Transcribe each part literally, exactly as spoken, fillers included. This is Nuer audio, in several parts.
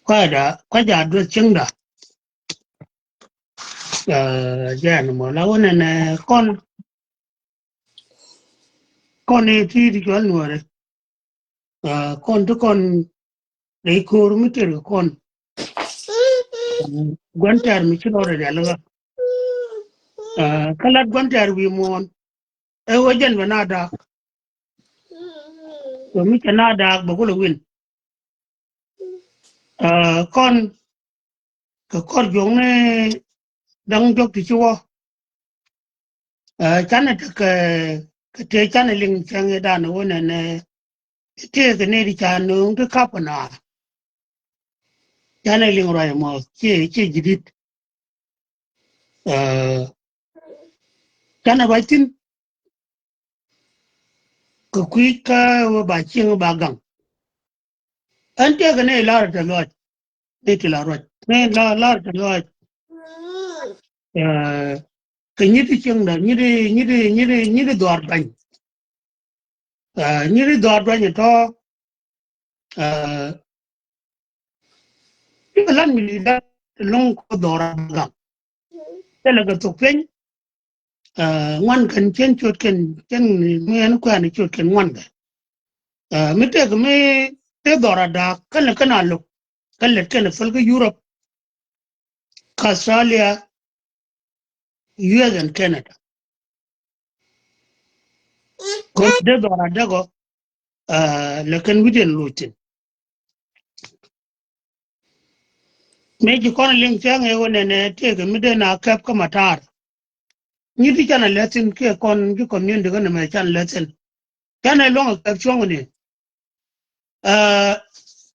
Kua̱da, kua̱da address cieŋda. Ɛ, jɛn mɔ la wä nɛnɛ kɔn. Kɔn i̱ ti ti cual Nuɔri. Ɛ, kɔn ti kɔn rɛy ko̱r mi tɛr kɛ kɔn. Gua̱n tɛr mi ci lɔrɛ rialikä. Ɛ, kä lat gua̱n tɛr wi̱i̱ muɔ̱ɔ̱n. Ɛ wä jɛn bɛ na daak. Wä mi cɛ na daak bɛ kulɛ win. Ɛ, kɔn kɛ kɔr juɔ̱kni da̱ŋ jɔk ti ci wä. Ɛ, canɛ tekɛ kɛ tëë canɛ liŋ cäŋ i̱ danɛ wä nɛnɛ tëë kɛ nɛy ti ca nööŋ ti kap kɛ naar. Canɛ liŋ ruac mɔ ciɛ ciɛ ji̱ di̱t. Ɛ, canɛ ruac thi̱n kɛ kui̱ kä wä ba cieŋ ba gaŋ. Ɛn tëëkɛ ni lar tɛ lɔc. Ni ti la ruac. Ni la lar tɛ lɔc. Ɛ, kɛ nyiti cieŋda, nyiti, nyiti, nyiti, nyiti dhuar bany. Ɛ, nyiti dhuar bany tɔ. Ɛ, ti kɛ lan mi li da ti loŋ kɔ dhuar a gam. Tɛlɛ kɛ thok piny. Ɛ, ŋuan kɛn cien ciöt kɛn, cien mi ɛn kuɛn ciöt kɛn ŋuan kɛ. Ɛ, mi tëk mi tëë dhɔr a da̱a̱k kɛn lɛ kɛn a lo̱k kɛn lɛ kɛn a päl kä Europe, kä Australia, U S and Canada. Kɛ tëë dhɔr a da̱a̱k ɔ, ɛ, lɛ kɛn wi̱diɛn lo̱c thi̱n. Mëë ci kɔn liŋ cäŋ ëë wä nɛnɛ tëëkɛ mi dee na kɛp kä matar. Nyi ti canɛ lɛthin kiɛ kɔn ki community kä nɛmɛ canɛ lɛthin. Canɛ luɔ̱ŋ ɛ kɛp cuɔ̱ŋ ni. Ɛ,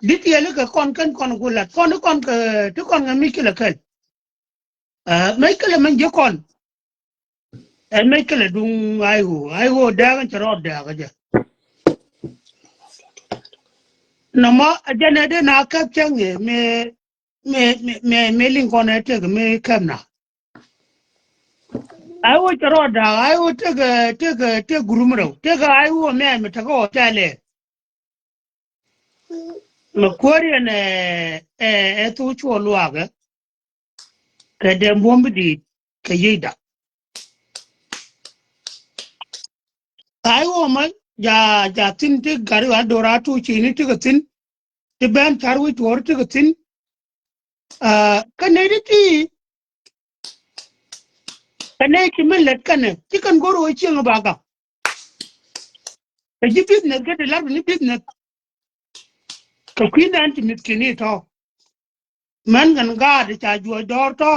di tiɛli kɛ kɔn kɛn kɔn ku lat kɔn ti kɔn kɛ ti kɔn kɛ mi kilɛ kɛl. Ɛ, mec kɛlɛ mɛn ji̱ kɔn. Ɛ, mec kɛlɛ duŋ ai ɣöö ai ɣöö dɛɛk in cɛ rɔɔd dɛɛk ɛ jɛ. Nɔmɔ ɛ jɛn ɛ dee na kɛp cäŋ ɛ mëë mëë mëë mëë mëë liŋ kɔn ɛ tëk mëë kɛp na. Ai ɣöö cɛ rɔɔd dɛɛk ai ɣöö tëk tëk tëk gurum rɛw tëk ai ɣöö mɛ mi tekɛ hotel ɛ. Mɛ kuäär yɛn ɛ ɛ ɛ thok cuɔ luaak ɛ kɛ dɛm buɔ̱m bi di̱i̱t kɛ yiëëda. Ai wä mɛ ja ja thi̱n ti gari wa do̱r a tuuc cini ti kɛ thi̱n ti ben car wi̱c tuɔɔri ti kɛ thi̱n. Kä nɛy ti ti kɛ nɛy ti min lät kɛnɛ ci kɛn go̱r wä cieŋ ba gak. Kɛ ji̱ business kɛ ti lar bi ni business. Kɛ kui̱ nɛn ti mith kini tɔ. Mɛn kɛn gaat ca juɔc dɔɔr tɔ.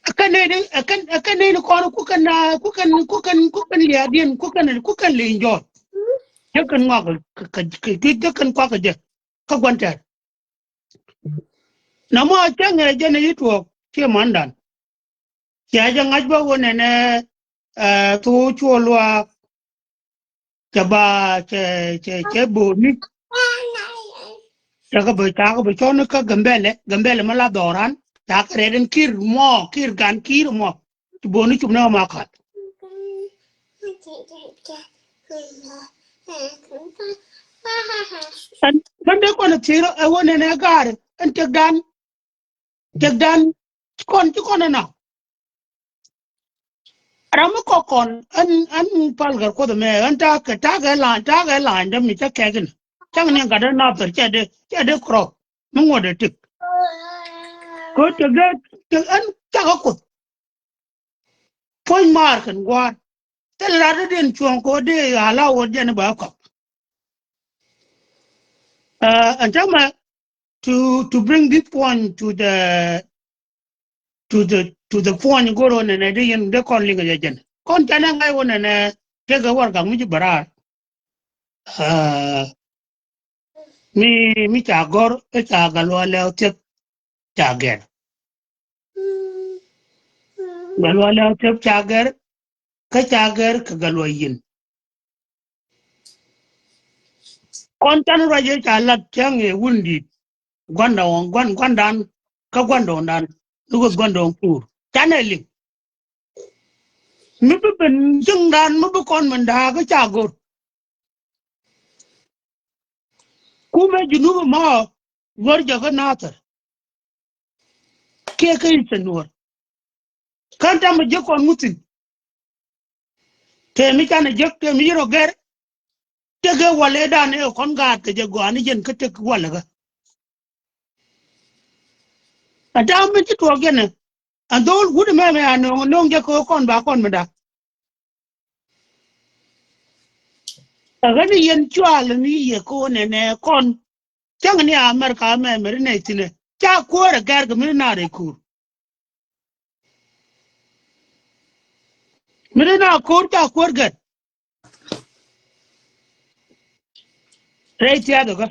Ɛ kɛn nɛy ni ɛ kɛn ɛ kɛn nɛy ni kɔn ku kɛn ku kɛn ku kɛn ku kɛn liaadiɛn ku kɛn ku kɛn liny jɔɔc. Jɛ kɛn ŋɔak kɛ kɛ kɛ jɛ kɛn kuak kɛ jɛ kä gua̱n tɛr. Nɔmɔ cäŋ ɛ jɛn ɛ yi tuɔɔk ciɛ mandan. Cia jɛ ŋa̱c bä wä nɛnɛ ɛ thok cuɔ luaak. Cɛ ba cɛ cɛ cɛ bo̱o̱ni. Cakɛ bä cakɛ bä cɔn kä Gambɛlɛ Gambɛlɛ ma la dhɔran cakɛ rɛt in kir mɔ kir gan kir mɔ. Ci bo̱o̱ni cum ni ma kat. Ɛn bä dee kɔn thier ɛ wä nɛnɛ gaari ɛn tëkdan. Tëkdan kɔn ci kɔn ɛnɔ. Ram mi kɔk kɔn ɛn ɛn pal gɛr kuoth ɛmɛ ɛn takɛ takɛ la̱a̱ny takɛ la̱a̱ny dämi cä kɛk in. Cäŋ ni gat ɛn nathɛr cɛ dee cɛ dee kɔrɔ mi ŋuɔ̱t ɛ tik. Kɛ tëkdɛ tëk ɛn cakɛ kuoth. Puɔ̱ny maar kɛn gua̱a̱r thil rat dee den cuɔ̱ɔ̱ŋ kɛ wä dee ala wä jɛn i̱ ba kɔk. Ɛn tämɛ to to bring this point to the to the to the point go̱r wä nɛnɛ dee yɛn dee kɔn liŋ jɛ jɛn kɔn canɛ ŋa̱c wä nɛnɛ tekɛ warɛgak mi ci bɛ raar. Mi mi ca gɔ̱r kä ca Gatluak Lɛw Thiep ca gɛr. Gatluak Lɛw Thiep ca gɛr kä ca gɛr kɛ Gatluak Yin. Kɔn can ruac ëë ca lat cäŋ ëë wundit gua̱nda ɣɔ̱ŋ gua̱n gua̱ndan kä gua̱nda ɣɔ̱ŋdan ni weth gua̱nda ɣɔ̱ŋ kuur canɛ liŋ. Mi bi ben ji̱ŋdan mi bi kɔn min da̱a̱k kä ca go̱r. Kumɛ Junub mɔ, Nuɔr jɛ kä Nathir. Kiɛ kä Eastern Nuɔr. Kän tamɛ jek kɔn ŋuthin. Tëë mi canɛ jek, tëë mi ci rɔ gɛr. Tekɛ walɛ dan ɛ kɔn gaat kɛ jɛ gɔaa ni jɛn kä tek walɛ kä. A ta̱a̱ min ci tuɔɔk jɛn ɛ. An dhol wut mɛmɛ a no̱o̱ŋ, no̱o̱ŋ jɛ kɛ kɔn ba kɔn mi da. Ɛ ɣän yɛn cual ni yɛ kɛ nɛnɛ kɔn. Cäŋ ni America mɛmɛ ri nɛ thinɛ. Ca kuäär ɛ gɛr kɛ mi ri na rɛy kuur. Mi ri na kuur ca kuäär gɛr. Rɛy thiath ɛ kä.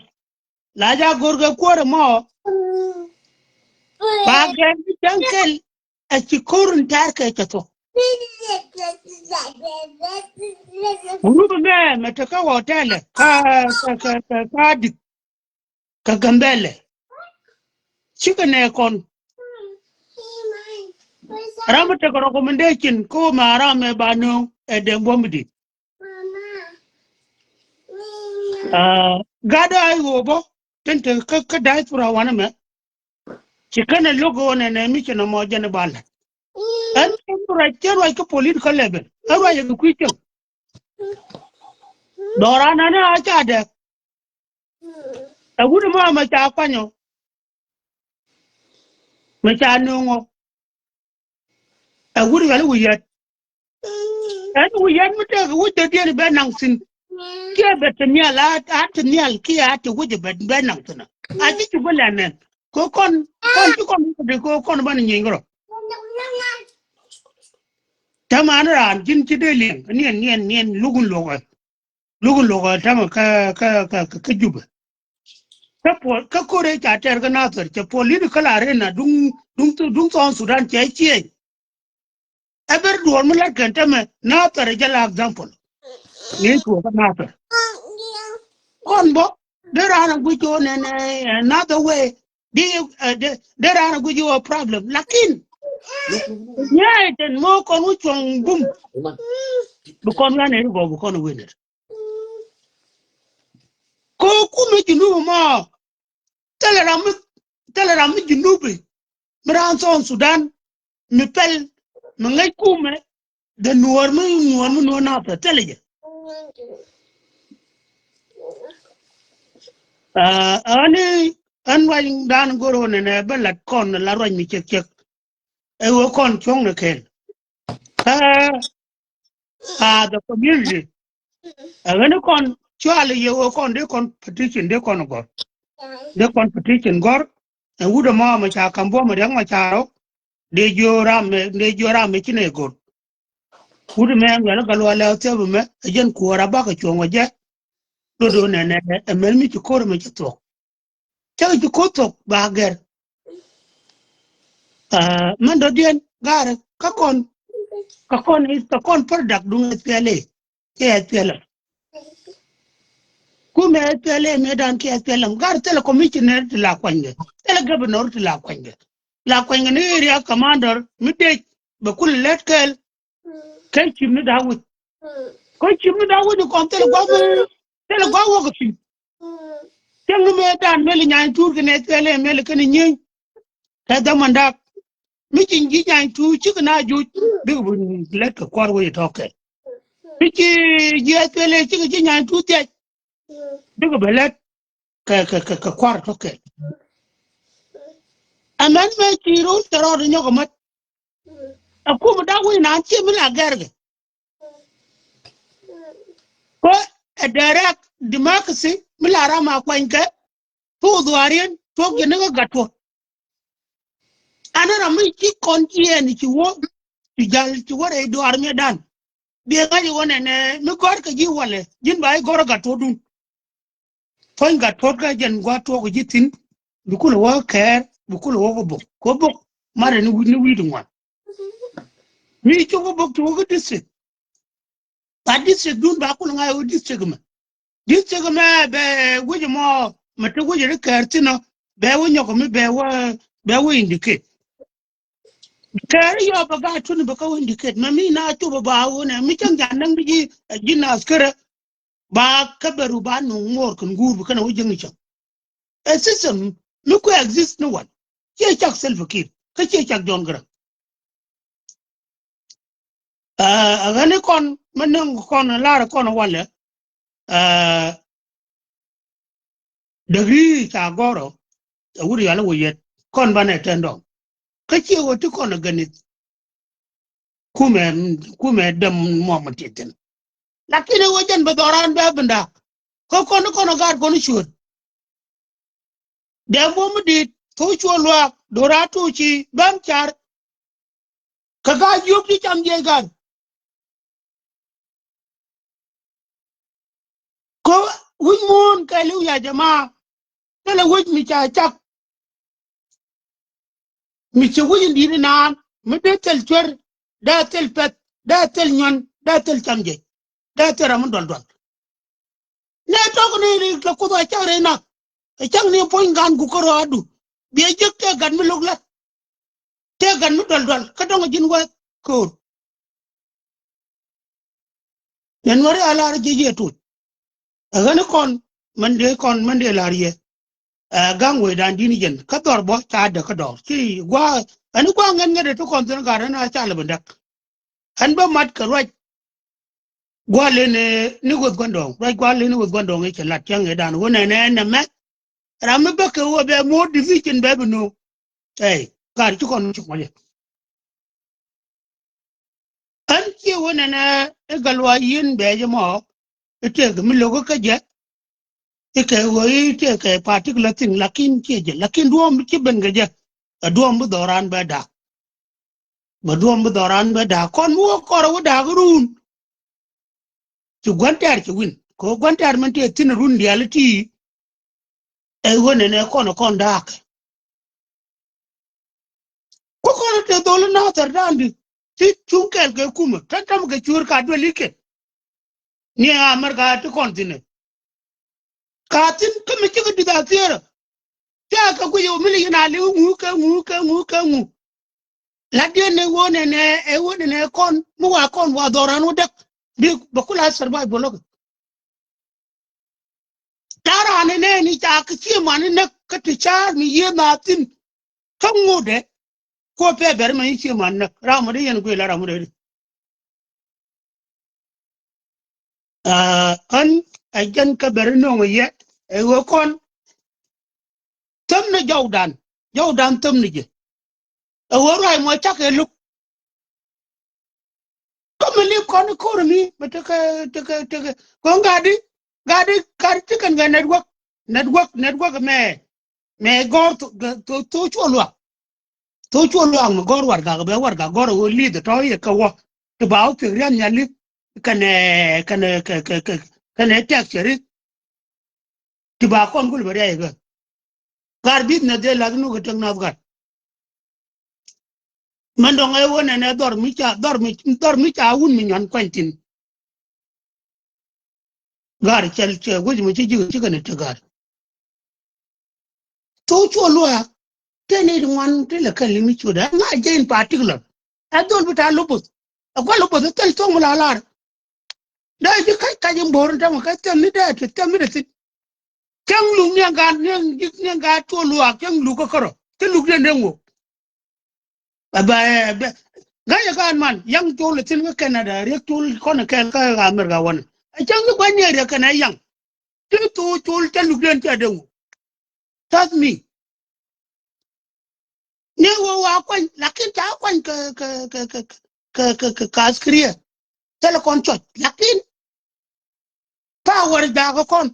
La ja go̱r kɛ kuäär ɛmɔ. Ba gɛr ni cäŋ kɛl. Ɛ ci ko̱r in tɛ̈r kɛ cɛ thok. Gurup mɛ mɛ te kä hotel ɛ kä kä kä kä kä dik kä Gambɛlɛ. Cikɛ nɛ kɔn. Ram mi tekɛ recommendation kä ma ram mɛ ba nööŋ ɛ dɛm buɔ̱m di. Aa, gat a i̱ ɣöö bä tin te kä kä diaspora wanɛ mɛ. Ci kɛn ɛ lo̱k ɣöö nɛnɛ mi ci nɔmɔ jɛn i̱ ba la̱t. Ɛn ɛn ruac cɛ ruac kä political level. Ɛn ruac ɛ kɛ kui̱ cäŋ. Dɔɔran ɛn a ca dɛk. Ɛ wut mɔ mɛ ca kuanyɔ. Mɛ ca nööŋɔ. Ɛ wut ɣäl wi̱i̱ yɛt. Ɛn wi̱i̱ yɛt mi tëëk wi̱c dɔ̱diɛn bɛ naŋ thi̱n. Kiɛ bɛ te nhial a a te nhial kiɛ a te wi̱c bɛ bɛ naŋ thi̱n. A ji̱ cu bi lɛn nɛn. Kɛ kɔn kɔn ci kɔn bi kɛ kɔn banɛ nyieeny kärɔ. Täämɛ an raan ji̱n ci dee liɛŋ niɛn niɛn niɛn luk in luɔk ɛ. Luk in luɔk ɛ täämɛ kä kä kä kä Jubɛ. Kä puɔl kä ko̱r ëë ca tɛr kä Nathir cɛ political arena duŋ duŋ duŋ South Sudan cɛ ciëëny. Ɛ ber duɔ̱ɔ̱r mi la̱t kɛn täämɛ Nathir ɛ jɛ la example. Ni tuɔɔk kä Nathir. Kɔn bä dee raan a guic ɣöö nɛn ɛ another way. Di ɛ dee dee raan a guic ɣöö problem lakin. Nyɛ ɛ tɛn mɔ kɔn wä cuɔ̱ŋ bum. Bi kɔn ɣän ɛ ri gɔw bi kɔn ɛ wen ɛ. Ko kumɛ Junub mɔ. Thilɛ ram mi thilɛ ram mi Junubi mi raan South Sudan mi pɛl mi ŋäc kumɛ. Dee nuɔɔr mi nuɔɔr mi nuɔɔr Nathir thilɛ jɛ. Aa, ani ɛn ruac dan go̱r ɣöö nɛnɛ bä lat kɔn la ruac mi cɛk cɛk. Ɛ ɣöö kɔn cuɔ̱ŋ ni kɛɛl. Aa, aa, the community. Ɛ ɣän kɔn cuali yɛ ɣöö kɔn dee kɔn petition dee kɔn gɔ̱r. Dee kɔn petition gɔ̱r. Ɛ wut ɛmɔ mɛ ca ka̱m buɔ̱m ɛ riɛk mɛ ca rɔ. Dee jiö ram mɛ dee jiö ram mɛ ci nɛ gɔ̱r. Wut mɛ ŋuɛl kä luɔl lɛ thiäp mɛ ɛ jɛn kuäär a bakɛ cuɔ̱ŋ wä jɛ. Do̱do̱ nɛnɛ ɛ mɛn mi ci ko̱r mɛ ci thuɔ̱k. Cä ci ko̱r thuɔ̱k ba gɛr. Aa, mɛn dɔ̱diɛn gaarɛ kä kɔn kä kɔn kä kɔn product duŋ S P L A kiɛ S P L M. Kumɛ S P L A mëë dan kiɛ S P L M gaarɛ thilɛ commissioner ti la kuanykɛ thilɛ governor ti la kuanykɛ. La kuanykɛ ni area commander mi dec bɛ kul lät kɛɛl. Kä cim ni dak wi̱c. Kä cim ni dak wi̱c ni kɔn thilɛ gua̱th mi thilɛ gua̱th wä kɛ pi̱th. Cäŋ ni mëë dan mëë li nyany tuur kɛnɛ thilɛ mëë li kɛnɛ nyieny. Kɛ dhaman dak mi ci ji̱ nyany tuur cikɛ na juc bikɛ bi lät kɛ kuɔr wec tɔ̱ kɛ. Mi ci ji̱ thilɛ cikɛ ji̱ nyany tuur thiac. Bikɛ bɛ lät kɛ kɛ kɛ kɛ kuar tɔ̱ kɛ. Ɛmɛn mɛ ci rol cɛ rɔɔd nyɔk ɛmät. Ɛ kum dak wi̱i̱ naan ciɛ mi la gɛrkɛ. Kɔ ɛ direct democracy mi la ram a kuanykɛ. Thuɔk dhuaariɛn tuɔk jɛ ni kä gat tuɔk. An ram mi ci kɔn jiɛɛn ci wä ci jal ci wä rɛy duaar miɛ dan. Biɛ ŋa̱c iwä nɛnɛ mi gɔ̱r kɛ ji̱ walɛ ji̱n ba i̱ gɔ̱r gat tuɔdun. Puɔ̱ny gat tuɔt kä jɛn gua̱a̱th tuɔk ji̱ thi̱n. Bi kulɛ wä kɛɛr bi kulɛ wä kä bok kɛ bok. Marɛ ni wi̱i̱ ni wi̱i̱ ti ŋuan. Mi cuk kä bok ti wä kä district. Ba district dun ba kulɛ ŋa̱c wä district mɛ. District mɛ bɛ wec mɔ mɛ ti wec ri kɛɛr thin ɔ bɛ wä nyɔk mi bɛ wä bɛ wä indicate. Kɛɛri yɔ bɛ gaa tuni bɛ kä wä indicate mɛ mi na cop bɛ ba wä nɛ mi cäŋ ca näŋ di ji̱ ji̱ naath kärä. Ba kä bɛ ru ba nuŋ ŋo̱o̱r kɛn guur bi kɛn a wä jäŋ ni cäŋ. ɛ system mi kuɛ exist ni wal. Ciɛ cak Salva Kiir kä ciɛ cak John Garang. Ɛ ɣän ni kɔn mi ni kɔn lar kɔn walɛ. Ɛ degri ca gɔrɔ ɛ wut yal wä yet kɔn banɛ tɛn dɔŋ. Kä ciɛ wä ti kɔn ɛ gänith. Kumɛ kumɛ däm mɔmɔ ti thin. Lakin ɛ wä jɛn bɛ dhɔran bɛ binda. Kä kɔn kɔn ɛ gaat kɔn cuɔt. Dee buɔ̱m mi di̱i̱t thok cuɔ luaak do̱ra tuuci bäm car. Kɛ ka jiöp ti cam jiɛc gan. Kä wi̱c muɔ̱ɔ̱n kɛ li̱w ya jama. Thilɛ wi̱c mi ca cak. Mi ci wi̱c in di̱i̱t inaan mi dee thil cuer, dee thil pɛth, dee thil nyuan, dee thil cam jiɛc, dee thil ram mi dual dual. Nɛ tɔk ni ri kɛ kuth a cak ri nak. Ɛ cak ni puɔ̱ny gan ku kärɔ adu. Biɛ jek tëë gat mi lo̱k la̱t. Tëë gat mi dual dual kä dɔŋ a ji̱n wɛth ko̱o̱r. Nɛ nuɔ̱ri a lar ji̱ jiɛ tuc. Ɛ ɣän kɔn mɛn dee kɔn mɛn dee lar yɛ. Ɛ gaŋ wecdan di̱n jɛn kä dhɔr bɔ ca däk kä dɔɔr ci gua̱a̱. Ɛn gua̱a̱ ŋɛn ŋädɛ ti kɔn thi̱n gat ɛn a ca lɛ bi däk. Ɛn bä mat kɛ ruac. Gua̱a̱ len ni Ɣöth Gua̱ndɔɔŋ ruac gua̱a̱ len ni Ɣöth Gua̱ndɔɔŋ i̱ cɛ lat cäŋ ëëdan wä nɛnɛ nɛmɛ. Ram mi bäkɛ wä bɛ mo̱o̱r division bɛ bi no̱o̱ŋ. Ey, gat ci kɔn ci kɔn yɛ. Ɣän ciɛ wä nɛnɛ i̱ gal wa yieen bɛ jɛ mɔ. I̱ tëëk mi lo̱k kä jɛ. I̱ kɛ ɣöö i̱ tëëk kɛ particular thing lakin ciɛ jɛ lakin duɔ̱ɔ̱m ci ben kɛ jɛ. Ɛ duɔ̱ɔ̱m bi dhɔran bɛ da̱a̱k. Bɛ duɔ̱ɔ̱m bi dhɔran bɛ da̱a̱k kɔn mi wä kɔrɛ wä da̱a̱k run. Ci gua̱n tɛ̈r ci win kɛ ɣöö gua̱n tɛ̈r min tëë thi̱n run diaal i̱ ti. Ɛ ɣöö nɛnɛ kɔn kɔn da̱a̱k. Ku kɔn te dhol Nathɛr da̱a̱n di ti cuŋ kɛɛl kɛ kumä ta̱ta̱m kɛ cuur ka duel ikɛ. Ni Amerika ti kɔn thi̱n ɛ ka thi̱n kä mi cikɛ di̱th a thiërä. Cua kɛ guic ɛ wä mi li yin a li̱w ŋu kɛ ŋu kɛ ŋu kɛ ŋu. La̱tdiɛn ni wä nɛnɛ ɛ wä nɛnɛ kɔn mi wa kɔn wa dhɔran wä däk. Bi bɛ kula survive bä lo̱k. Ta̱a̱ raan inɛ ni ca kɛ cie man inäk kä ti ca̱a̱r mi yiëë ma thi̱n. Kä ŋotdɛ kuɔ pɛ bɛr mɛ i̱ cie man näk ram mɔ dee yɛn guic la ram mɔ dee di. Ɣän ɛ jɛn kɛ bɛr inɔŋ yɛ ɛ ɣöö kɔn. Thäm ni jɔwdan jɔwdan thäm ni jɛ. Ɛ ɣöö ruac mɔ cak ɛ luk. Kä mi lip kɔn i̱ ko̱r mi mi tekɛ tekɛ tekɛ kɔn gadi gadi kar ti kɛn kɛ network network network mɛ mɛ gɔr tho tho tho cuɔ luak. Tho cuɔ luak mi gɔr wargak bɛ wargak gɔr ɣöö li̱th tɔ yɛ kɛ wä ti ba wä piek riam nyali. Kɛnɛ kɛnɛ kɛ kɛ kɛ kɛnɛ tɛk cɛ ri. Ti ba kɔn kul bɛ riac kɛ. Gar business dee lath nu kɛ tek nath gat. Mɛn dɔŋ ɛ wä nɛnɛ dhɔr mi ca dhɔr mi dhɔr mi ca wun mi nyuan kuany thin. Gar cɛl cɛ wec mi ci ji̱ ci kɛn tek gar. Thok cuɔ luaak tëë ni ti ŋuan ti lɛ kɛn li mi ciötdä ŋa̱c jɛ in particular. Ɛ dhol bi ta̱a̱ loboth ɛ gua̱l loboth ɛ thil thok mi la lar. Dee ji̱ kac kac in bo̱o̱r in tämɛ kä thil ni dee ti thil mi dee thi̱n. Cäŋ luk niɛŋ gaat niɛŋ ji̱ niɛŋ gaat tuɔɔk luaak cäŋ luk kä kärɔ cä luk diɛn dee ŋok. Ɛ bɛ ɛ bɛ ga̱cä gaat man yaŋ col ɛ thi̱n kä Canada riek col kɔn ɛ kɛɛl kä America wanɛ. Ɛ cäŋ ni gua̱c ni ɛ riek kɛn ɛ yaŋ. Ti thok col cä luk diɛn cä dee ŋok. Trust me. Ni wä wa kuany lakin ca kuany kɛ kɛ kɛ kɛ kɛ kɛ kɛ kɛ askriya. Thilɛ kɔn cɔc lakin power jakä kɔn.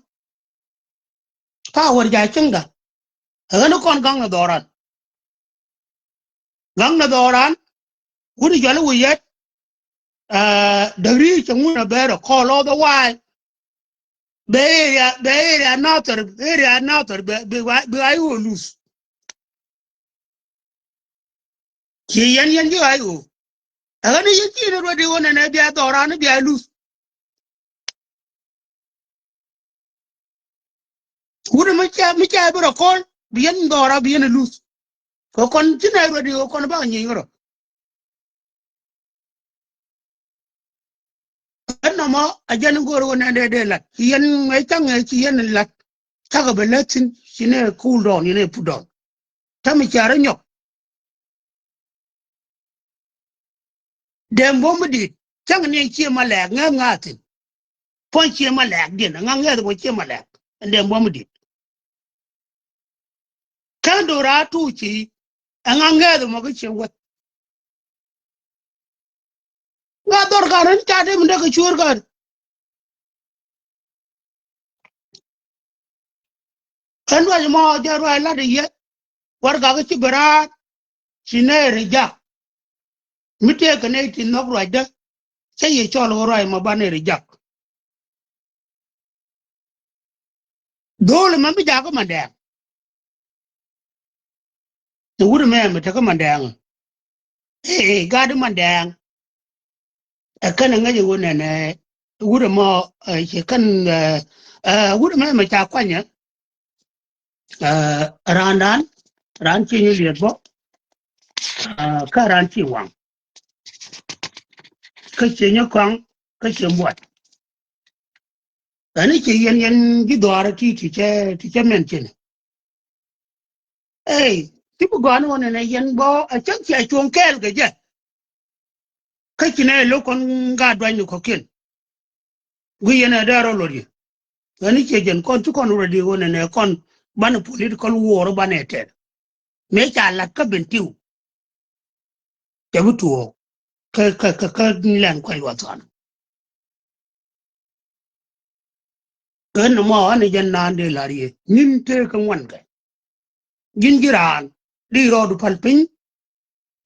Power jakä cieŋda. Ɛ ɣän kɔn gaŋ ni dhɔran. Gaŋ ni dhɔran. Wut i̱ jɔl i̱ wi̱i̱ yɛt. Däk ri̱i̱c cɛ ŋun a bɛɛr ɛ call otherwise. Bɛ area bɛ area Nathɛr area Nathɛr bɛ bɛ wa bɛ wa i̱ wä luth. Ci yɛn yɛn ji̱ ɣa̱c ɣöö ɛ ɣän i̱ yɛn ci ni ruɛt i̱ ɣän ɛn ɛ bia dhɔran i̱ bia luth. Wut mi ca mi ca bi rɔ kɔl bi yɛn dhɔra bi yɛn ɛ luth. Kɛ kɔn ci nɛ ruɛt i̱ ɣän kɔn bak nyieny ɣärɔ. Ɣän nɔmɔ a jɛn go̱o̱r ɣän ɛn dee dee lat ci yɛn ŋɛ caŋ ŋɛ ci yɛn lat. Cakɛ bɛ lät thi̱n, ci nɛ cool down, ci nɛ put down. Täämɛ cia rɔ nyɔk. Dɛm buɔ̱m mi di̱i̱t cäŋ ni cie ma lɛɛk ŋäth ŋa̱thi̱n. Puɔ̱ny cie ma lɛɛk diɛn ɛŋa ŋäth bä cie ma lɛɛk. Ɛn dɛm buɔ̱m mi di̱i̱t. Kä do̱ra tuuci ɛŋa ŋäth mɔ kä cie wäth. Ŋa dhɔr kan rin ca dee mi dee kɛ cuɔr kan. Ɣän ruac mɔ jɛ ruac lat i̱ yɛ warɛgak ci bi raar. Ci nɛy ri jak mi tëëk kɛ nɛy ti nhɔk ruacdä. Cä yɛ cɔl ɣä ruac mɔ banɛ ri jak. Dho̱o̱l ɛmɛ mi jakä Mandɛɛŋ. Ni wut ɛmɛ mi tekä Mandɛɛŋ. Ee, ee, gat Mandɛɛŋ. Ɛ kɛn ɛ ŋäc ɛ ɣöö nɛnɛ wut ɛmɔ, ɛ, ci kɛn, ɛ, ɛ, wut ɛmɛ mɛ ca kuanyɛ. Ɛ, raandan, raan ci nyi liɛt bä. Ɛ, kä raan ci waŋ. Kä ci nyi kɔaŋ, kä ci buɔt. Ɛn i̱ ci yɛn yɛn ji̱ dhɔaarä ti ti cɛ, ti cɛ mɛn cin. Ey, ti bi gɔ̱a̱n wä nɛnɛ yɛn bä a cäŋ cia cuɔ̱ŋ kɛɛl kɛ jɛ. Kä ci nɛ lo̱k kɔn gaat duany ni kɔ̱kiɛn. Guiy yɛn ɛ dee rɔ luɔt yɛ. Ɣän i̱ ciɛ jɛn kɔn ci kɔn ready ɣöö nɛnɛ kɔn banɛ political war banɛ tɛt. Mëë ca la̱t kä Bentiu. Cɛ bi tuɔɔk kä, kä, kä, kä lɛn kuac wathan. Ɣän nɔmɔ ɣän i̱ jɛn naan dee la̱r yɛ nyin tëëk kä ŋuan kɛ. Ji̱n ji̱ raan di rɔɔdu päl piny.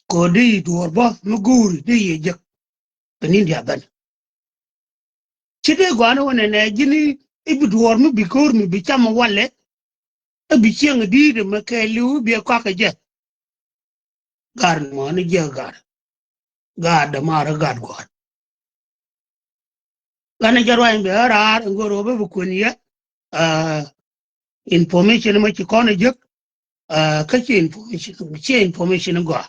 Kɛ ɣöö di duɔ̱ɔ̱r bä mi guuri di yɛ jek. Kɛ ni̱n diaal ben. Ci dee gɔaa ni wä nɛnɛ ji̱n i̱ bi duɔ̱ɔ̱r mi bi ko̱o̱r mi bi cam walɛ. I̱ bi cieŋ di̱i̱t ɛmɛ kɛɛliw i̱ bi ɛ kɔak kɛ jɛ. Gar ni mɔ ni jiɛk gar. Gaat dämaar ɛ gaat gua̱a̱r. Ɣän ɛ jɛ ruac in bɛ ɣä raar in go̱o̱r ɣä bä bi kuën yɛ. Aa, information mɛ ci kɔn ɛ jek. Aa, kä ci information, ci information in gɔaa.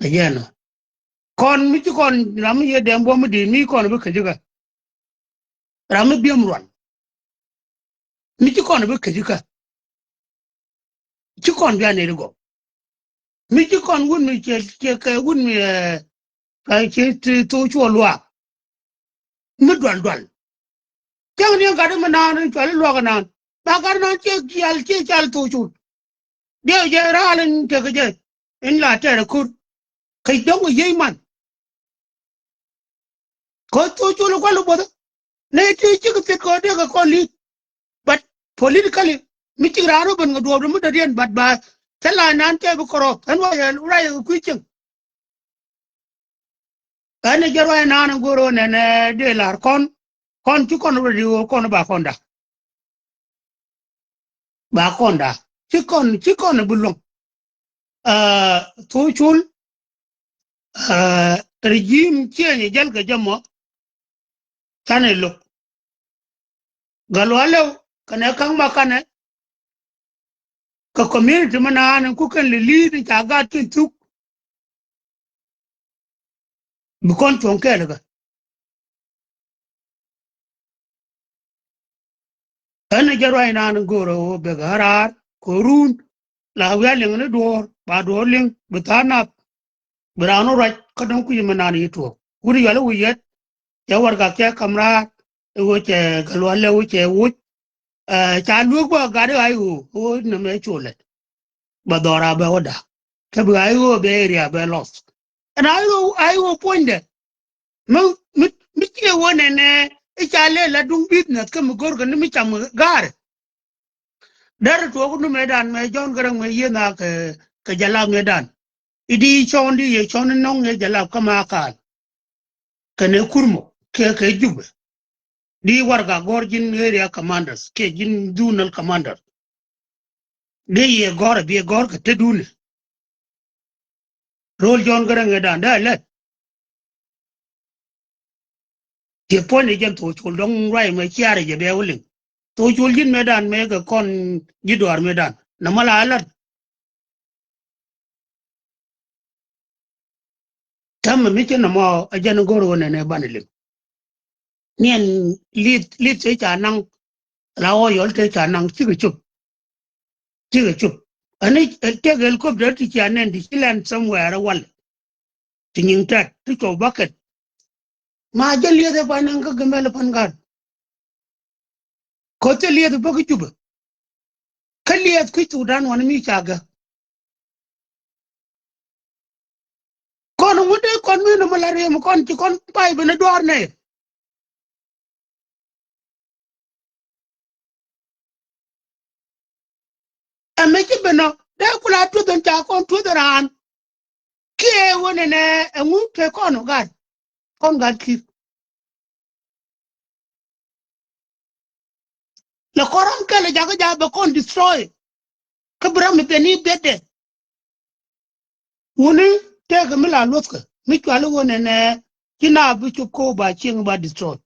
Ɛ jɛn ɔ. Kɔn mi ci kɔn ram mi yɛ dɛm buɔ̱m mi di̱i̱t mi kɔn bi käc kä. Ram mi biɛm ruan. Mi ci kɔn bi käc kä. Ci kɔn bia neri gɔw. Mi ci kɔn wut mi ciɛ, ciɛ kɛ wut mi, ɛ, kɛ ci ti thok cuɔ luaak. Mi dual dual. Cäŋ ni gat mi naan in cual luaak naan. Ba gat naan ciɛ cial, ciɛ cal thok cul. Diɛ jɛ raal in tekɛ jɛ. In la tɛɛrɛ kur. Kɛ dɔŋ yiey man. Kɛ thok col kual i̱ buɔth. Nɛ ti cik thiet kɛ dee kɛ kɔn li̱th. But politically mi cik raan rɔ ben kɛ duɔɔp dee mi dɔ̱diɛn, but ba thil la nan tɛɛ bi kɔrɔp ɛn wa yɛ ruac kɛ kui̱ cieŋ. Ɛn ɛ jɛ ruac naan in go̱o̱r ɣöö nɛnɛ dee la̱r kɔn. Kɔn ci kɔn ready ɣöö kɔn ba kɔn da. Ba kɔn da ci kɔn, ci kɔn bi luäŋ. Aa, thok col. Aa, regime change jäl kɛ jɛ mɔ. Canɛ lo̱k. Gat Lual Lɛw kɛnɛ Ka̱ŋ Makanɛ. Kɛ community mi naan in kukɛn lɛ li̱i̱t in ca gat kɛn thuk. Bi kɔn cuɔ̱ŋ kɛɛl kä. Ɛn ɛ jɛ ruac naan in go̱o̱r ɛ ɣöö bɛ gɛ raar kɛ ruun. La wi̱i̱ a liŋ ni duɔ̱ɔ̱r ba duɔ̱ɔ̱r liŋ bi tha̱a̱ŋ nath. Bi raan wä ruac kä dɔ̱ŋ kui̱c mi naan yi tuɔɔk wut yɔl i̱ wi̱i̱ yɛt. Cɛ warɛgak cɛ ka̱m raar i̱ ɣöö cɛ Gat Lual Lɛw i̱ cɛ woc. Ɛ, ca lueek bä gat i̱ ɣa̱c ɣöö ɣöö nɛmɛ colɛ. Bɛ dhɔra bɛ wä da̱k. Kä bi ɣa̱c ɣöö bɛ area bɛ loss. Ɛn ɣa̱c ɣöö, ɣa̱c ɣöö puɔ̱nydɛ. Mi, mi, mi ciɛ wä nɛnɛ i̱ ca lɛ la duŋ business kä mi go̱rkɛ ni mi cam ga̱a̱rɛ. Derɛ tuɔɔk ni mëëdan mɛ Jɔ̱ɔ̱n Gäräŋ mɛ yieth na kɛ, kɛ jalap mëëdan. I̱ di cɔɔn di yɛ cɔɔn ni nɔŋ yɛ jalap kä Makal. Kɛnɛ Kurmɔ kɛ, kɛ Jubɛ. Di warɛgak gɔ̱r ji̱n area commanders kɛ ji̱n zonal commander. Dee yɛ gɔ̱r a biɛ gɔ̱r kɛ tetdun. Ro̱l Jɔ̱ɔ̱n Gäräŋ ëëdan dee a lät. Tiɛ puɔ̱ny ɛ jɛn thok col dɔ̱ŋ ruac mɛ ciaarɛ jɛ bɛ wä liŋ. Thok col ji̱n mëëdan mëë kɛ kɔn ji̱ duaar mëëdan nɔmɔ la a lät. Täämɛ mi ci nɔmɔ ɛ jɛn go̱r ɣöö nɛnɛ banɛ liŋ. Niɛn li̱th, li̱th cɛ ca naŋ La ɣɔɔ yɔl te ca naŋ cikɛ cop. Cikɛ cop. Ani tek helicopter ti cia nɛn ti ci land somewhere wal. Ti nyiŋ tɛt ti cop bucket. Ma jɛ lieth ɛ pan naŋ kä Gambɛl pan gat. Koth cɛ lieth bä kä Jubɛ. Kä lieth kui̱ Thudan wan mi ca gɛ. Kɔn ŋut dee kɔn mi nɔmɔ la riɛm kɔn ci kɔn pay ben duaar nɛ. Ɛmɛ ci ben ɔ dee kula tuth ɛn ca kɔn tuth raan. Kiɛ wä nɛnɛ ɛŋu te kɔn ɔ gat kɔn gat kir. Lɛ kɔn ram kɛl jakä ja bɛ kɔn destroy. Kä bi ram mi ben i̱ biɛtdɛ. Wuni tëëkɛ mi la luɔthkɛ mi cuali wä nɛnɛ ci na bi cop ko̱o̱k ba cieŋ ba destroy.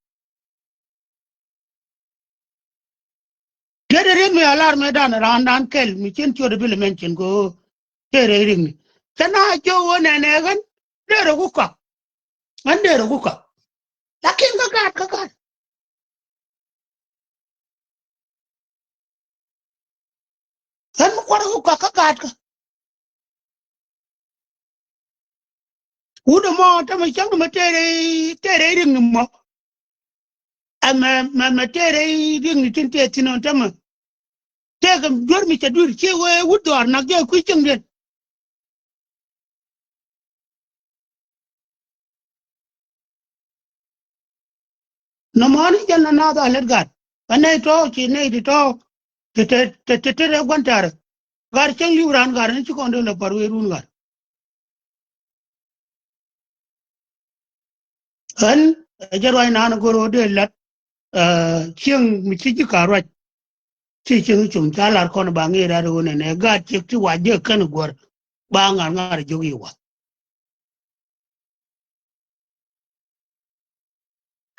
Tëëdɛ riet mi alar mɛ dan raan dan kɛl mi cien ciötdɛ bi lɛ mɛn cien kɛ ɣöö tëëdɛ riet mi cɛ na jiök wä nɛnɛ ɣän derɛ ku kɔak. Ɣän derɛ ku kɔak. Lakin kä gaat kä gaat. Ɣän mi kuɔrɛ ku kɔak kä gaat kä. Wut ɛmɔ tämɛ cäŋ ni mɛ tëë rɛy tëë rɛy riŋ ni mɔ. Ɛmɛ mɛ mɛ tëë rɛy riŋ ni tin tëë thin ɔ tämɛ. Tëëkɛ duer mi cɛ duer ci wee wut dhɔaar nak jɛ kui̱ cieŋdiɛn. Nɔmɔni jɛn na nath a lät gat. Ɛ nɛy tɔ̱ ci nɛy ti tɔ̱ ti te te te te gua̱n tɛ̈rɛ. Gat cäŋ li̱w raan gat ni ci kɔn dee lɛ pa̱r wee run gat. Ɣän ɛ jɛ ruac naan go̱r ɣöö dee la̱t cieŋ mi ci ji̱ ka̱r ruac. Ci cieŋ cum ca lar kɔn ba ŋi̱i̱c rat ɣöö nɛnɛ gaat ciek ti wac jek kän guäär ba ŋa̱r ŋa̱r jiök i̱ wath.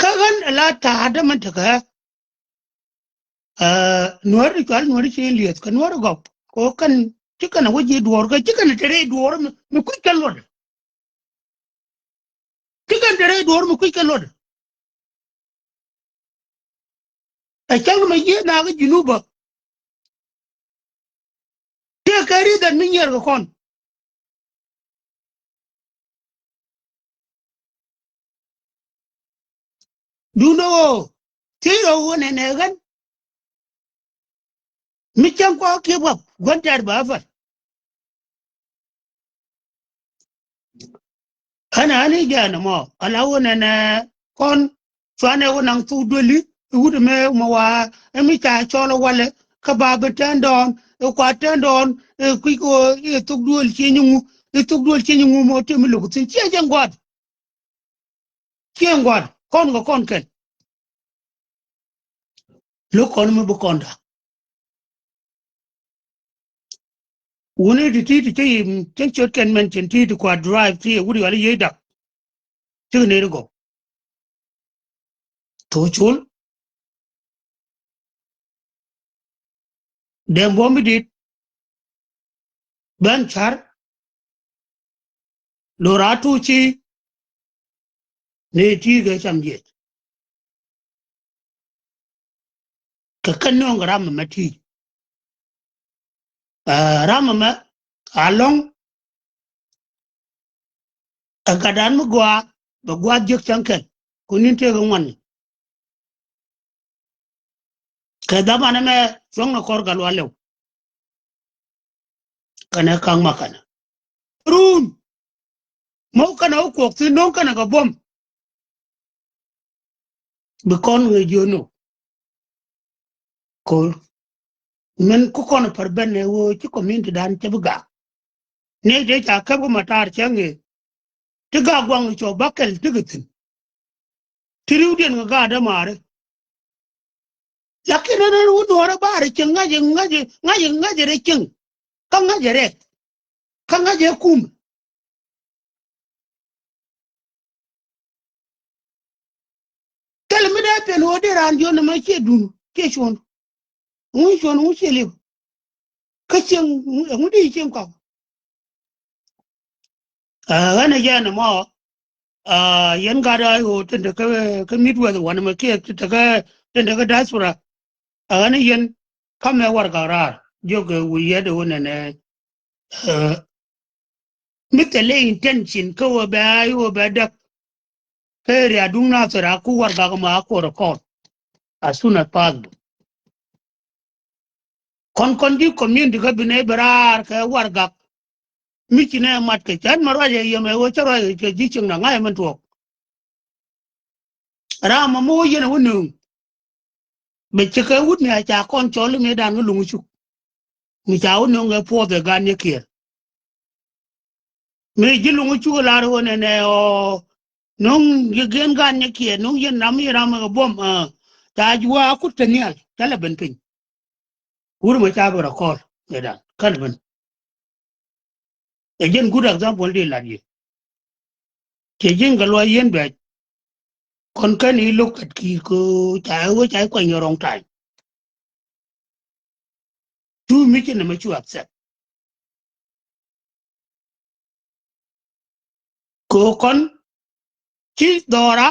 Kä ɣän ala ta̱a̱dä min tekɛ ɣä. Nuäär ti cual nuäär ci lieth kɛ nuäär gɔp kɛ ɣöö kɛn ci kɛn a wä ji̱ duɔ̱ɔ̱r kɛ ci kɛn a te rɛy duɔ̱ɔ̱r mi kui̱c kɛ luɔt. Ci kɛn te rɛy duɔ̱ɔ̱r mi kui̱c kɛ luɔt. Ɛ cäŋ mɛ yiëë naakä Junubä. Tëëkɛ ri̱th ɛn mi nyiɛɛr kɛ kɔn. Duundɛ ɣöö thiec rɔ ɣöö nɛnɛ ɣän. Mi cäŋ kɔɔk kiɛ buɔp gua̱n tɛ̈r bä päl. Ɣän ɣän i̱ jɛn ɛmɔ ala wä nɛnɛ kɔn cuanɛ wä naŋ thuk dueli i̱ wut ɛmɛ mɛ wa ɛ mi ca cɔl ɛ walɛ kä ba bi tɛn dɔɔn ɛ kua tɛn dɔɔn ɛ kui̱ kɛ wä i̱ thuk duel cieny iŋu i̱ thuk duel cieny iŋu mɔ tëë mi lo̱k thi̱n ciɛ jɛn gua̱a̱th. Cieŋ gua̱a̱r kɔn kɛ kɔn kɛn. Lo̱k kɔn mi bi kɔn da̱k. Wuni ti ti ti cä yim cä ciöt kɛn mɛn cin ti ti kua drive ti wut yɔal i̱ yiey dak. Cik neri gɔw. Thok col. Dɛm buɔ̱m mi dit. Bän ca̱r. Lora tuuci. Ni ti kɛ cam jiɛc. Kɛ kɛn nööŋ kɛ ram ɛmɛ ti. Ɛ, ram ɛmɛ a lɔ̱ŋ. Ɛ gatdan mi gɔaa bɛ gua̱a̱th jiäk cäŋ kɛl. Ku ni̱n tëëk ɛ ŋuan. Kɛ dhaman ɛmɛ cuɔ̱ŋnɛ kɔr gat lualɛw. Kɛnɛ ka̱ŋ ma kɛnɛ. Run. Mɔk kɛnɛ wä kuɔk thi̱n no̱o̱ŋ kɛnɛ kɛ buɔ̱m. Bi kɔn ŋi̱i̱c jiön nɔ. Ko̱r. Min ku kɔn pär ben ɛ ɣöö ci community dan cɛ bi gak. Ni dee ca käp kä matar cɛ ŋi̱i̱c. Ti gak guaŋ cɔ bakɛl ti kɛ thi̱n. Ti riwdiɛn kɛ gaat dämaari. Lakin ɛn ɛn wut nuɔ̱ɔ̱rä baari cieŋ ŋa̱c ŋa̱c ŋa̱c ŋa̱c rɛ cieŋ. Kä ŋa̱c rɛ. Kä ŋa̱c ɛ kum. Thilɛ mi dee piɛn ɣöö dee raan jiɔn nɛmɛ ciɛ duun ciɛ cuɔ̱n. Ŋu cuɔ̱n ŋu ciɛ liep. Kä cieŋ ŋu di cieŋ kɔk. Ɣän ɛ jɛn ɛmɔ. Yɛn gat a ɣöö tin te kä Midwest wanɛ mɛ kiɛ tin te kä tin te kä diaspora. Ɛ ɣän i̱ yɛn kamɛ warɛgak raar jiök ɛ wi̱i̱ yɛt ɛ wä nɛnɛ, ɛ, mi thilɛ intention kä wä bɛ, wä bɛ däk. Kä area duŋ Nathir a ku warɛgak ma a kuɔr kɔn as soon as possible. Kɔn kɔn ji̱ community kä bi nɛ bi raar kɛ warɛgak. Mi ci nɛ mat kɛ cän ma ruac ɛ yɛm ɛ wä cä ruac ɛ cɛ ji̱ cieŋ na ŋa̱c ɛ mɛn tuɔɔk. Ram ma mi wä yɛn ɛ wä nööŋ. Bɛ cɛ kɛ wut mi a ca kɔn cɔl i̱ mëëdan kä luŋ cuk. Mi ca wä nööŋ kɛ puɔth ɛ gan yɛ kiɛɛr. Mëë ji̱ luŋ cuk ɛ lar wä nɛnɛ ɔ nööŋ yɛ gen gan yɛ kiɛɛr nööŋ yɛn ram yɛ ram ɛ kɛ buɔm ɛ ca ji̱ wä a kut te nhial ca lɛ ben piny. Wur mɛ ca bɛ rɔ kɔl mëëdan kän ben. Ɛ jɛn good example di lat yɛ. Cɛ ji̱n kɛ luɔc yɛn bɛc. Kɔn kɛn i̱ lo̱k kɛt ki̱i̱r kä ca i̱ wä ca i̱ kuany yɛ wrong time. Cu mi ci nɛmɛ cu accept. Kɛ kɔn ci dhɔra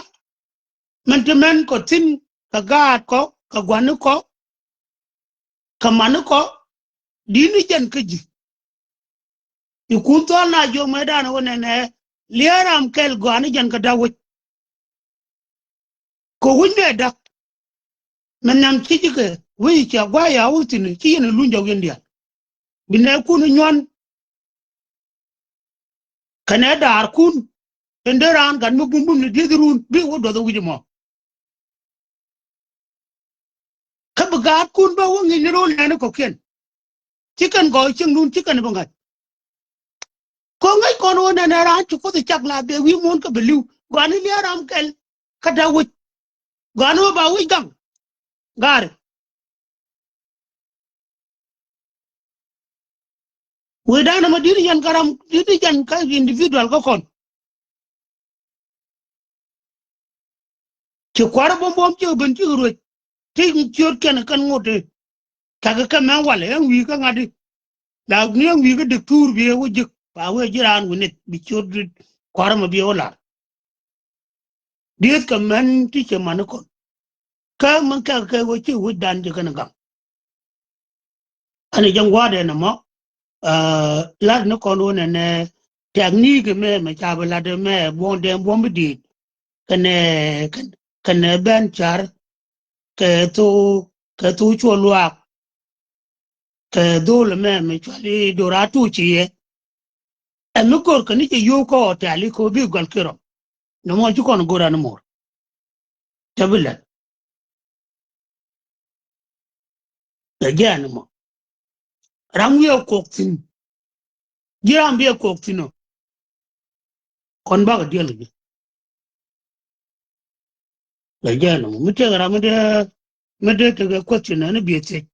mɛn ti mɛn kɔ thi̱n kɛ gaat kɔ kɛ gua̱ni kɔ kɛ mani kɔ di̱t ni jɛn kä ji̱. I̱ kun thɔl na jiök mëëdan wä nɛnɛ liɛɛr ram kɛl gɔaa ni jɛn kä da̱k wec. Kɛ wi̱c nɛ da̱k. Mɛ nhiam ci ji̱ kɛ wec i̱ cia gua̱a̱c ya wä thi̱n ci yɛn i̱ luny jɔk yɛn diaal. Bi nɛ kun i̱ nyuan. Kɛnɛ daar kun in dee raan gat mi bum bum ni dieth run bi wä duɔth wi̱c mɔ. Kä bi gaat kun bä wä ŋi̱n ni ro̱o̱l nɛɛni kɔ̱kiɛn. Ci kɛn gɔɔy cieŋdun ci kɛn bi ŋa̱c. Kɔ ŋäc kɔn wä nɛnɛ raan ci kuoth cak la bɛ wi̱i̱ muɔ̱ɔ̱n kä bi li̱w gɔaa ni lia̱a̱ ram kɛl. Kä da̱k wec gɔaa ni wä ba wec gaŋ. Gaari. Wecdan ɛmɔ di̱t jɛn kä ram di̱t jɛn kä individual kä kɔn. Ci kua̱r buɔ̱m buɔ̱m ci ben ci ruec. Ti ciöt kɛn kɛn ŋot ti. Kakɛ kɛ mɛn walɛ ɛn wi̱i̱ kä ŋa̱t ti. La ni ɛn wi̱i̱ kä diktur bi ɛ wä ji̱k ba wee ji̱ raan wi̱nith bi ciöt kua̱r ɛmɔ bi ɛ wä lar. Dieth kɛ mɛn ti cɛ mani kɔn. Kä min kɛk kɛ wec ci wecdan ci kɛn gaŋ. Ani jɛ ŋua̱a̱dɛ nɔmɔ lat ni kɔn wä nɛnɛ tɛknik mɛ mɛ ca bi lat mɛ buɔ̱m dɛm buɔ̱m bi di̱i̱t. Kɛnɛ kɛnɛ bɛn car kɛ thok kɛ thok cuɔ luaak. Kɛ dhol mɛ mɛ cuali dora tuc ci yɛ. Ɛ mi gor kɛ ni cɛ yio̱w kä hotel i̱ kɛ bi gɔl kirɔ. Nɔmɔ ci kɔn gor ani mor. Cɛ bi lɛt. Ɛ jɛ ani mɔ. Ram wiɛ kok thi̱n. Ji̱ ram biɛ kok thi̱n ɔ. Kɔn bakɛ diɛl kɛ ji̱. Ɛ jɛ ani mɔ mi tëk ram mi dee mi dee tekɛ question ani biɛ thiec.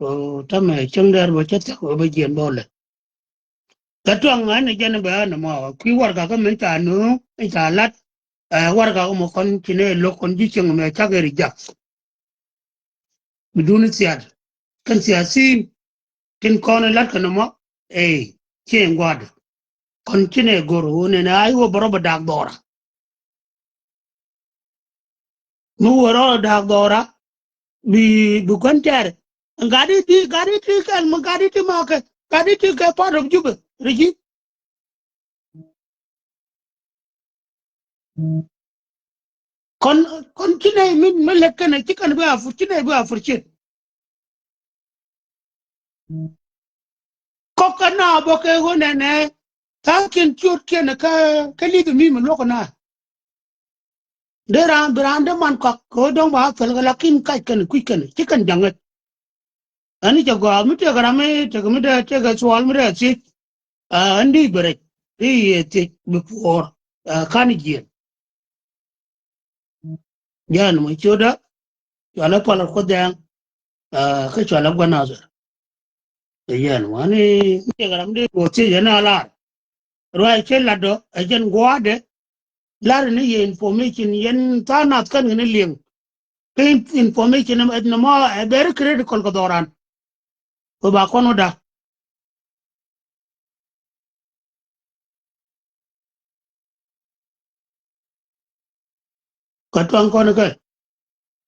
Ɔ tamɛ cäŋ dɛr bä cä thiak bä jiɛn bä lɛ. Kä tuaŋ ŋa̱n ni jɛn bɛ ɣän ɛmɔ kui̱ warɛgak kä min ca nööŋ in ca lat. Ɛ warɛgak mɔ kɔn ci ni lo̱k kɔn ji̱ cieŋ mɛ cak ɛ reject. Bi duni thiat kɛn thiat thi̱n tin kɔn in lat kɛn ɛmɔ. Ɛ ciɛ in gua̱a̱dɛ kɔn ci ni go̱r wun in a i̱ wä bä rɔ bä daak dhɔra. Mi wä rɔ da̱a̱k dhɔra bi bi gua̱n tɛɛr. Gari ti gari ti kɛl mi gari ti ma kɛ gari ti kɛ part of Juba rɛ ji̱. Kɔn kɔn ci nɛ mi mi lɛt kɛnɛ ci kɛn bi a fur ci nɛ bi a fur cin. Kɔk kɛ na bɔ kɛ ɣöö nɛnɛ tha̱a̱ŋkiɛn ciötkiɛn kä kä li̱th mi mi luɔk na. Dee raan bi raan dee man kɔak kɛ ɣöö dɔ̱ŋ ba päl kɛ lakin kac kɛn kui̱c kɛn ci kɛn ja̱ŋ ɛ. Ɛn i̱ cɛ gɔaa mi tëëkɛ ram mi tëëkɛ mi dee tëëkɛ thuɔɔl mi dee thiec. Ɛn di bɛ rɛc di yɛ thiec bi puɔɔr. Ka̱n jiɛn. Jɛn mɔ ciötdä cualɛ pal kuoth dhɛŋ. Kä cualɛ gua̱n nathir. Ɛ jɛn mɔ ni mi tëëkɛ ram di duɔth thiec ɛn a lar. Ruac cɛ latdɔ ɛ jɛn gua̱a̱dɛ. Lar ni yɛ information yɛn tha̱a̱ŋ nath kɛn kɛn liŋ. Kä information ɛ nɔmɔ ɛ very critical kɛ dhɔran. Wä ba kɔn wä da̱. Kä tuaŋ kɔn kɛ